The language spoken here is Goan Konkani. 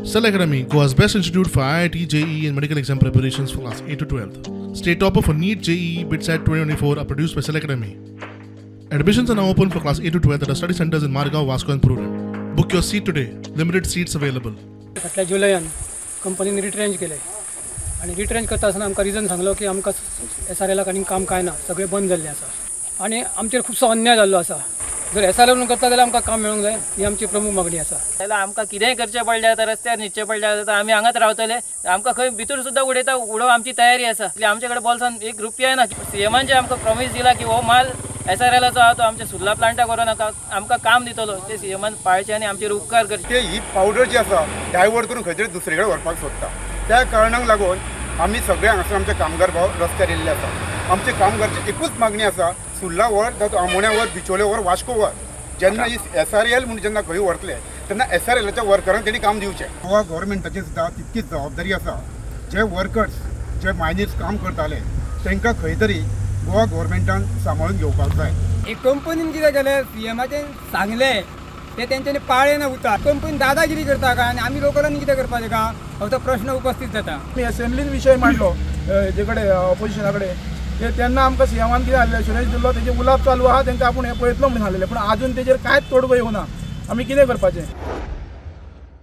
Cell Academy, Goa's best institute for IIT, JEE, and medical exam preparations for class 8 to 12. State topper for NEET, JEE, BITSAT 2024 are produced by Cell Academy. Admissions are now open for class 8 to 12 at our study centers in Margao, Vasco, and Prudent. Book your seat today. Limited seats available. फाटल्या जुलयान कंपनीन रिट्रेंच केलें आनी रिट्रेंच करता आसतना आमकां रिजन सांगलो की आमकां एस आर एलाक आनी काम कांय ना, सगळें बंद जाल्लें आसा आनी आमचेर खुबसो अन्याय जाल्लो आसा. जर एस आर एल करता जाल्यार आमकां काम मेळूंक जाय, ही आमची प्रमूख मागणी आसा. जाल्यार आमकां कितेंय करचें पडलें आतां, रस्त्यार न्हिदचें पडलें आतां, आमी हांगाच रावतले. आमकां खंय भितर सुद्दां उडयता उडोवप आमची तयारी आसा. आमचे कडेन बोल्सान एक रुपया ना. सीएमान जे आमकां प्रॉमीस दिला की हो माल एस आर एलाचो आहा, तो आमच्या सुर्ला प्लांटाक व्हरोन आमकां काम दितलो, ते सीएमान पाळचें आनी आमचेर उपकार करचे. ते ही पावडर जी आसा, डायवर्ट करून खंय तरी दुसरे कडेन व्हरपाक सोदता. त्या कारणाक लागून आमी सगळे हांगासर आमचे कामगार भाव रस्त्यार येयल्ले आसा. आमचे कामगारची एकूच मागणी आसा, सुर्ला व्हर, जावं आमोण्या व्हर, बिचोले व्हर, वास्को व्हर, जेन्ना ही एस आर एल म्हूण जेन्ना खंय व्हरतले तेन्ना एस आर एलाच्या वर्करांक तेणी काम दिवचें. गोवा गव्हर्मेंटाची सुद्दां तितकीच जबाबदारी आसा. जे वर्कर्स, जे मायनीस काम करताले, तांकां खंय तरी गोवा गव्हर्मेंटान सांबाळून घेवपाक जाय. एक कंपनीन कितें केलें, सीएमाचें सांगलें ते तेंच्यांनी पाळ्ळें ना उतर. कंपनी दादागिरी करता काय आनी आमी लोकलांनी कितें करपाचें का, असो प्रश्न उपस्थित जाता. आमी असेंब्लीन विशय मांडलो हेजे कडेन, ऑपोजिशना कडेन ते, तेन्ना आमकां सीएमान कितें हाडलें, एश्युरन्स दिल्लो, तेजे उलोवप चालू आहा, तांकां आपूण हें पळयतलो म्हणून हाडलेलें. पूण आजून तेजेर कांयच तोडगो येवना. आमी कितें करपाचें?